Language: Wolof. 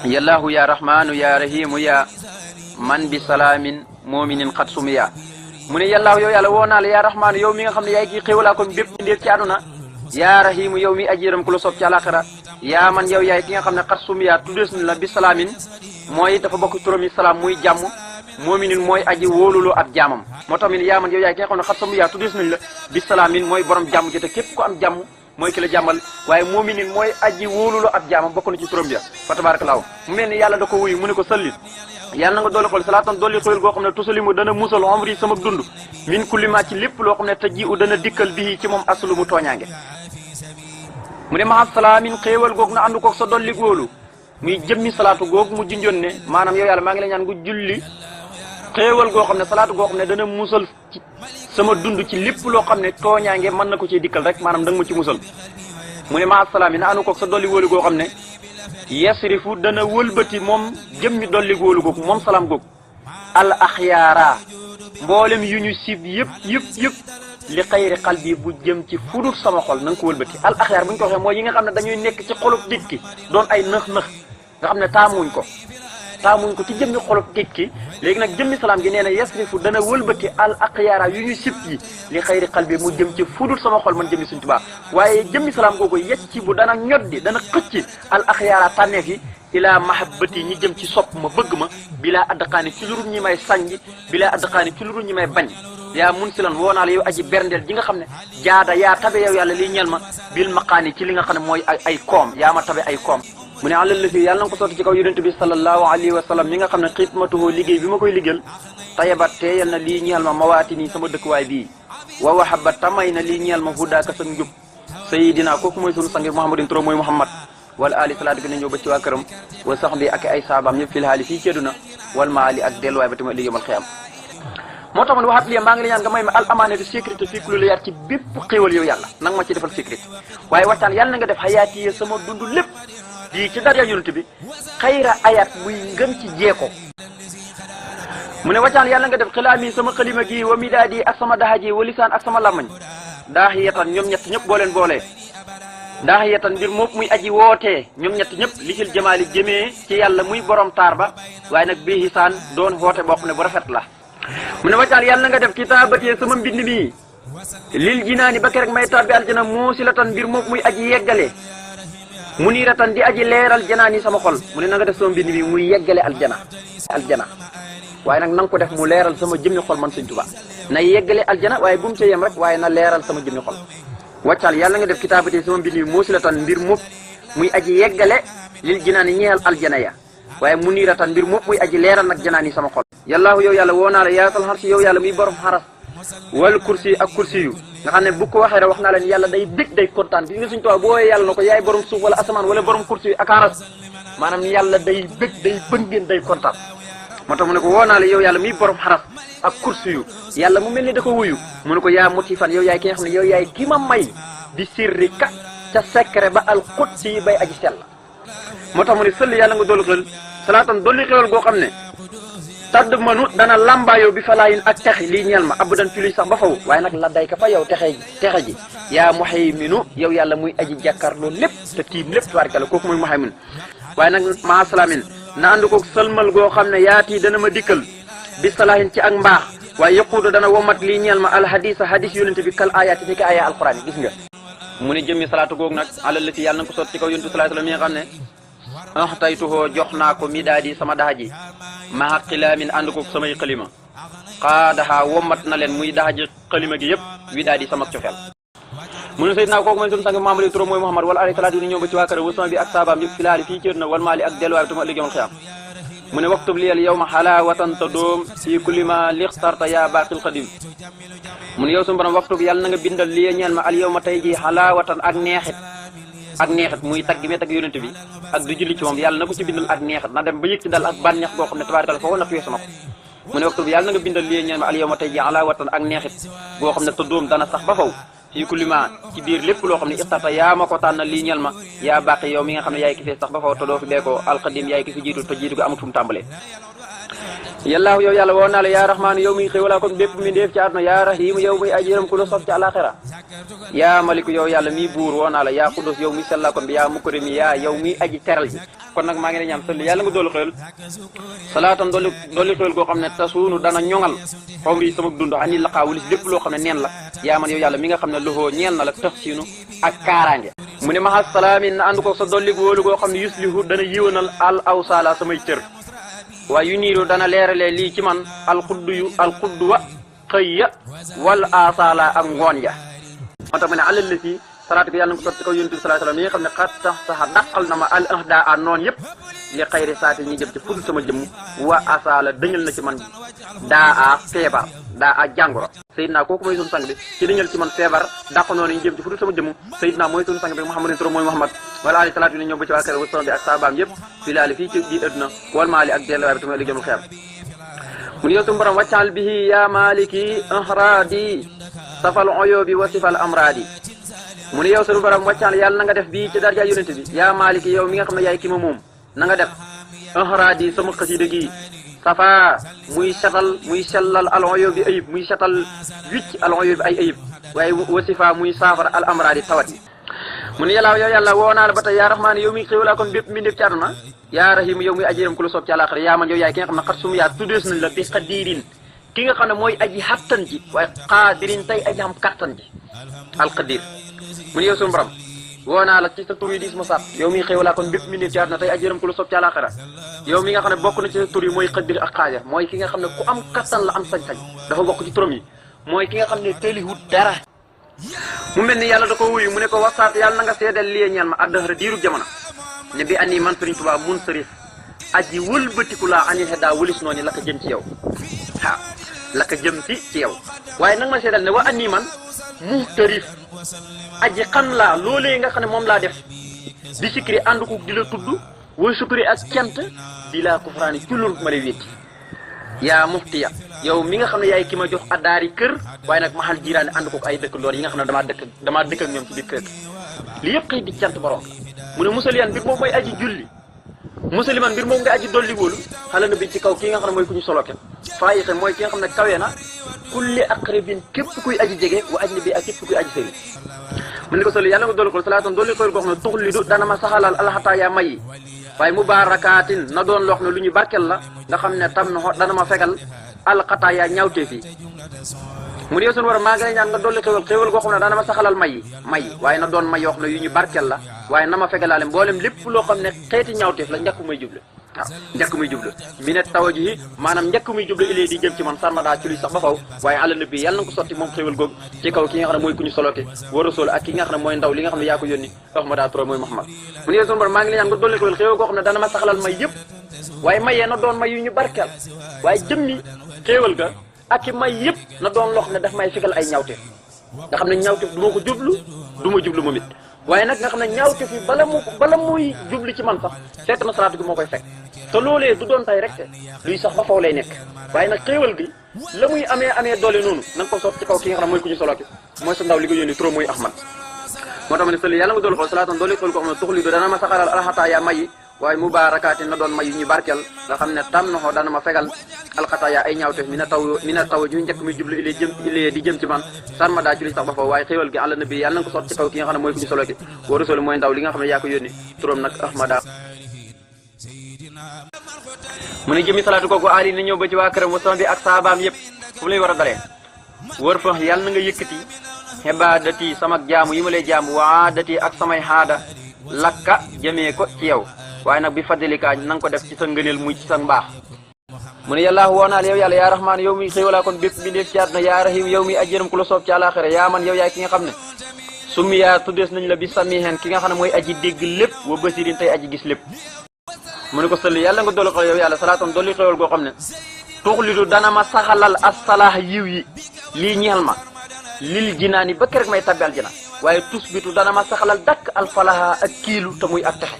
yallaahu ya rahmaanu ya rahimu ya man bi salaamin muminin xat sumiya mu ne yallaahu yow yàlla woo naa la ya rahmaanu yow mi nga xam ne yaay kii xéewalaa kon bépp ndéef ci àdduna ya rahimu yow mi aji yërëm ku la soob ci àlaxira yaa man yow yaay ki nga xam ne xat sumiya tuddees na la bi salaamin mooy dafa bokk turam yi salaam muy jàmm muminin mooy aji wóolulu ab jaamam moo tax mi ne yaa man yow yaay ki nga xam ne xat sumiya tuddees nañ la bi salaamin mooy borom jàmm ji te képp ko am jàmm mooy ki la jàmmal waaye muminin mooy aji wóolulu ab jaamam bokk na ci turam ya fa tabarakallahu mu mel ni yàlla da ko wuyu mu ne ko sallit yàlla na nga dolli xool salaatan dolli xéwal goo xam ne tusalimu dana musal omri sama dund min kulli ma ci lépp loo xam ne taji u dana dikkal bii ci moom aslu mu tooñaange mu ne maxa salaamin xéewal goog na ànd koog sa dolli góolu muy jëmmi salaatu goog mu junjoon ne maanaam yow yàlla maa ngi la ñaan nga julli xéewal goo xam ne salaatu goo xam ne dana musal ci sama dund ci lépp loo xam ne tooñaange mën na ko ci dikkal rek maanaam da nga ma ci musal mu ne maxa salaamin na ànd koog sa dolli góolu goo xam ne yasrifu dana wëlbati moom jëmmi dolli góolu googu moom salaam googu al axyaara mboolem yu ñu sib yëpp li xayri qalbi bu jëm ci fudut sama xol na nga ko wëlbati al axyaar bu ñu ko waxee mooy yi nga xam ne dañuy nekk ci xolub nit ki doon ay nëx-nëx nga xam ne taamuñ ko ci jëmmi xolub nit ki léegi nag jëmmi salaam gi nee na yasrifu dana wëlbati al axyaara yu ñu sib yi li xayri qalbi mu jëm ci fudut sama xol man jëmmi Sëñ Tuubaa waaye jëmmi salaam googu yecci bu dana ñoddi dana xëcc al axyaara tànneef yi ilaa mahabbati ñi jëm ci sopp ma bëgg ma bilaa addaqaani ci lurul ñi may sànji bilaa addaqaani ci lurul ñi may bañ yaa mun si lan woo naa la yow aji berndeel ji nga xam ne jaada yaa tabe yow yàlla liy ñeel ma bil maqaani ci li nga xam ne mooy ay koom yaa ma tabe ay koom mu ne àlal la fi yàlla na ko sotti ci kaw yonent bi sallallahu alayhi wa sallam mi nga xam ne xidmatuhu liggéey bi ma koy liggéeyal tayabat teeyal na lii ñeel ma mawaati nii sama dëkkuwaay bii wa wahabat tamay na lii ñeel ma hudaaka sa njub sayidina kooku mooy sunu sangi muhammadin turo mooy muhammad wala ali salaatu bi na ñëw ba ci waa këram wa sax bi ak ay saabaam ñëpp fil haali fii ci àdduna wal maali ak delluwaay ba tamit li yomal xiyam moo tax man waxaat lii maa ngi la ñaan nga may ma al amaane de sécurité fii ku lu yaat ci bépp xéewal yow yàlla nanga ma ci defal sécurité waaye waxtaan yàlla na nga def xayaati sama dund lépp di ci dara yonent bi xayra ayat muy ngën ci jeeko mu ne wàccaan yàlla nga def xilaami sama xalima gi wa midaadi ak sama daxa ji wa lisaan ak sama làmmañ daaxiyatan ñoom ñett ñëpp boo leen boolee daaxiyatan mbir moom muy aji wootee ñoom ñett ñëpp lisil jamaali jëmee ci yàlla muy borom taar ba waaye nag bii hisaan doon woote boo xam ne bu rafet la mu ne wàccaan yàlla nga def kitaabatee sama mbind mi lil jinaani ba kerek may tabbi aljana muusilatan mbir moom muy aji yeggale mu niiratan di aji leeral janaan yi sama xol mu ne na nga def sama mbind mi muy yeggale aljana waaye nag na nga ko def mu leeral sama jëmmi xol man Sëñ Tuubaa na yeggale aljana waaye bu mu ca yem rek waaye na leeral sama jëmmi xol wàccal yàlla nga def kitaabatee sama mbind mi muusilatan mbir moom muy aji yeggale lil jinaani ñeel aljana ya waaye mu niiratan mbir moom muy aji leeral nag janaan yi sama xol yàllaahu yow yàlla woo naa la yaatal xarsi yow yàlla muy borom xaras wal kursi ak kursi yu nga xam ne bu ko waxee rek wax naa leen yàlla day bég day kontaan gis nga Sëñ Tuubaa boo woowee yàlla na ko yaay borom suuf wala asamaan wala borom kursi yu ak xaras maanaam yàlla day bég day bëngeen day kontaan moo tax mu ne ko woo naa la yow yàlla muy borom xaras ak kursi yu yàlla mu mel ni da ko wuyu mu ne ko yaa muti fan yow yaay ki nga xam ne yow yaay ki ma may di sirri ka ca secret ba al qudsi yi bay aji sell moo tax mu ne sëll yàlla nga dolli xel salaatan dolli xewal goo xam ne tadd manu dana lambaayoo bi falaayin ak texi lii ñeel ma abadan ci luy sax ba faw waaye nag la day ka fa yow texe ji yaa muhayminu yow yàlla muy aji jàkkaarloo lépp te tiim lépp tubaarkalla kooku muy muhaymin waaye nag maa salaamin na ànd koog sëlmal goo xam ne yaati dana ma dikkal bi salaahin ci ak mbaax waaye yëquudu dana womat lii ñeel ma alhadisa hadis yonente bi kal ayaati ni ki aya alquran yi gis nga mu ne jëmmi salaatu googu nag alal la ci yàlla na ko sotti ci kaw yonente salaatu la mi nga xam ne taytuhoo jox naa ko mi daa di sama daxa ji maa xilaamin ànd koog samay xalima xaadaxaa womat na leen muy daxa ji xalima gi yëpp wi daa di sama cofeel mu ne Seydina kooku mooy sunu sang Muhammad turam mooy Muhammad wala alayhi salaatu ni ñëw ba ci waa kër wasama bi ak saabaam yëpp filaali fii cër na wal maali ak delluwaay bi tama ëllëg yawmal xiyaam mu ne waktub liyal yow ma xalaawatan ta doom fii kulli ma lixtarta yaa baaxil xadim mu ne yow suñu borom waktub yàlla na nga bindal liye ñeel ma al yow ma tey ji xalaawatan ak neexit muy tagg gi may tagg yonente bi ak du julli ci moom yàlla na ko ci bindal ak neexit na dem ba yëg ci dal ak bànneex boo xam ne tabaarkalla foofu na weesu na ko mu ne waxtu bi yàlla na nga bindal lii ñeen ma al yow ma tey ji ala watan ak neexit boo xam ne te doom dana sax ba faw fii kulli ma ci biir lépp loo xam ne ixtarta yaa ma ko tànnal lii ñeel ma yaa bàqi yow mi nga xam ne yaay ki fee sax ba faw te doo fi beekoo alxadim yaay ki fi jiitu te jiitu ko amut fu mu tàmbalee yàllaahu yow yàlla woo naa la yaa rahmaanu yow muy xéewalaa kon bépp mi def ci àdduna yaa rahiim yow muy aji yërëm ku la sof ci àlaxira yaa maliku yow yàlla mi buur woo naa la yaa xudus yow mi sellaa kon bi yaa mukarimi yaa yow mi aji teral ji kon nag maa ngi lay ñaan salli yàlla nga doolu xéwal salaatan dolli xéwal goo xam ne tasuunu dana ñoŋal xaw mi sama dund ani laqaa wulis lépp loo xam ne neen la yaa man yow yàlla mi nga xam ne loxoo ñeel na la tax siinu ak kaaraange mu ne mahal salaamin na ànd ko sa dolli wóolu goo xam ne yuslihu dana yiwanal al awsala samay cër waaye yu niiru dana leeralee lii ci man alxudduwa xëy ya wal asala ak ngoon ya moo tax mu ne alal la si salaatu ko yàlla na ko sotti kaw yonent bi sallallahu alayhi wasallam mi nga xam ne xat saxa dàqal na ma al ahda a noon yëpp li xayri saati ñi jëm ci fudul sama jëmm wa asala dëñal na ci man daa a feebar daa a jàngoro Seydina kooku mooy sunu sang bi ci dëñal ci man feebar dàq noonu ñu jëm ci fudul sama jëmm Seydina mooy sunu sang bi Muhammadin turam mooy Muhammad wala ali salaatu ne ñëw ba ci waa kër wa sama bi ak saabaam yëpp fi laali fii ci biir adduna wal maali ak delluwaay bi tamit li jëmul xeer mu ne yow suñu borom wàccaal bihi ya maliki ahradi safal oyobi wa sifal amradi mu ne yow suñu borom wàccaal yàlla na nga def bii ci darja yonent bi yaa maliki yow mi nga xam ne yaay ki ma moom na nga def ahradi sama xasida gi safa muy setal muy sellal al oyobi ayib muy setal wicc al oyobi ay ayib waaye wa sifa muy saafara al amradi tawat yi mu ne yàlla yow yàlla woo naa la ba tey yaa rahmaan yow mi xéwalaa kon bépp mbindeef ci àdduna yaa rahim yow muy ajiram ku la soob ci àllaaxira yaa man yow yaay ki nga xam ne xat sumu yaa tuddees nañ la bi xadirin ki nga xam ne mooy aji xattan ji waaye xaadirin tey aji xam kattan ji alqadir mu ne yow suñu borom woo naa la ci sa tur yi diis ma sàpp yow mi xéwalaa kon bépp mbindeef ci àdduna tey ajiram ku la soob ci àllaaxira yow mi nga xam ne bokk na ci sa tur yi mooy xadir ak xaadir mooy ki nga xam ne ku am kattan la am sañ-sañ dafa bokk ci turam yi mooy ki nga xam ne tëliwut dara mu mel ni yàlla da ko wuyu mu ne ko wasaat yàlla na nga seedeel lii ñaan ma addahra diirub jamono ne bi ani man Sëriñ Tuubaa mun sarif aji wëlbatiku laa ani xeddaa wëlis noonu la ko jëm ci yow waaw la ko jëm ci yow waaye nag ma seedeel ne wa ani man muhtarif aji xam laa loolee nga xam ne moom laa def di sikri ànd ko di la tudd way sukri ak cant di laa kufraani cullul ma lay wétti yaa muftiya yow mi nga xam ne yaay ki ma jox addaari kër waaye nag maxal jiiraane ànd ko ay dëkk ndoor yi nga xam ne damaa dëkk ak ñoom ci biir kër li yëpp xëy di cant borom mu ne musaliyan mbir moom mooy aji julli musaliman mbir moom nga aji dolli wóolu xala na bi ci kaw ki nga xam ne mooy ku ñu soloke faayixe mooy ki nga xam ne kawe na kulli aqrabin képp kuy aji jege wa aj na bi ak képp kuy aji sëri mu ne ko soli yàlla nga dolli ko salaatan dolli ko xam ne tuxli du dana ma saxalal alxataa yaa mayi waaye mubarakaatin na doon loo xam ne lu ñu barkel la nga xam ne tam na dana ma fegal alxataa yaa ñaawtee fii mu ne yow suñu war a maa ngi lay ñaan nga dolli xéwal goo xam ne dana ma saxalal may waaye na doon may yoo xam ne yu ñu barkel la waaye na ma fegalaale mboolem lépp loo xam ne xeeti ñaawteef la njëkk muy juble waaw njëkk muy juble mi ne taw ji maanaam njëkk muy juble ilee di jëm ci man sarmadaa ci luy sax ba faw waaye àlla nabi yàlla na ko sotti moom xéwal googu ci kaw ki nga xam ne mooy ku ñu soloke war a sol ak ki nga xam ne mooy ndaw li nga xam ne yaa ko yónni ahmada pro mooy Muhammad mu ne yow suñu war maa ngi lay ñaan nga dolli xéwal goo xam ne dana ma saxalal may yëpp waaye mayee na doon may yu ñu barkel waaye jëmmi xéewal ga ak i may yëpp na doon loo xam ne daf may fegal ay ñaawteef nga xam ne ñaawteef du ma ko jublu du ma jublu moom it waaye nag nga xam ne ñaawteef yi bala muy jublu ci man sax fekk na salaatu gi moo koy fekk te loolee du doon tay rek luy sax ba faw lay nekk waaye nag xéewal gi la muy amee doole noonu na nga ko soot ci kaw ki nga xam ne mooy ku ñu solo ki mooy sa ndaw li ko yónni trop mooy Ahmad moo tax ma ne sëli yàlla nga doolu xool salaatan doole xool ko xam ne tuxli du dana ma saxaral alxataa yaa mayi waaye mubaarakaati na doon may yu ñu barkeel nga xam ne tam na xoo dana ma fegal alxataaya ay ñaawteef mi na taw ñu njëkk muy jublu ilee di jëm ci man sarma daa ci li sax ba foofu waaye xéwal gi àlla nabi yàlla na nga ko sotti ci kaw ki nga xam ne mooy ku ñu solo ki wa rasul mooy ndaw li nga xam ne yaa ko yónni turam nag ahmada mu ne jëmi salaatu kooku ali na ñëw ba ci waa këram wa sama bi ak saabaam yëpp fu lay war a dalee wër fa yàlla na nga yëkkati xibaadati sama jaamu yi ma lay jaamu waadati ak samay xaada lakka jëmee ko ci yow waaye nag bi fadlika na nga ko def ci sa ngëneel muy ci sa mbaax mu ne yàlla woonaal yow yàlla yaa rahmaan yow mi xéewalaa kon bépp bi ndéef ci àdduna yaa rahim yow mi ajjëram ku la soob ci àlaxira yaa man yow yaay ki nga xam ne summi yaa tuddees nañ la bi samiheen ki nga xam ne mooy aji dégg lépp wa basirin tey aji gis lépp mu ne ko sëlli yàlla nga dolli xéwal yow yàlla salaatan dolli xéwal goo xam ne tuxlidu dana ma saxalal assalaax yiw yi lii ñeel ma lil jinaani ba kerek may tabbi aljana waaye tusbitu dana ma saxalal dakk alfalaha ak kiilu te muy ak texe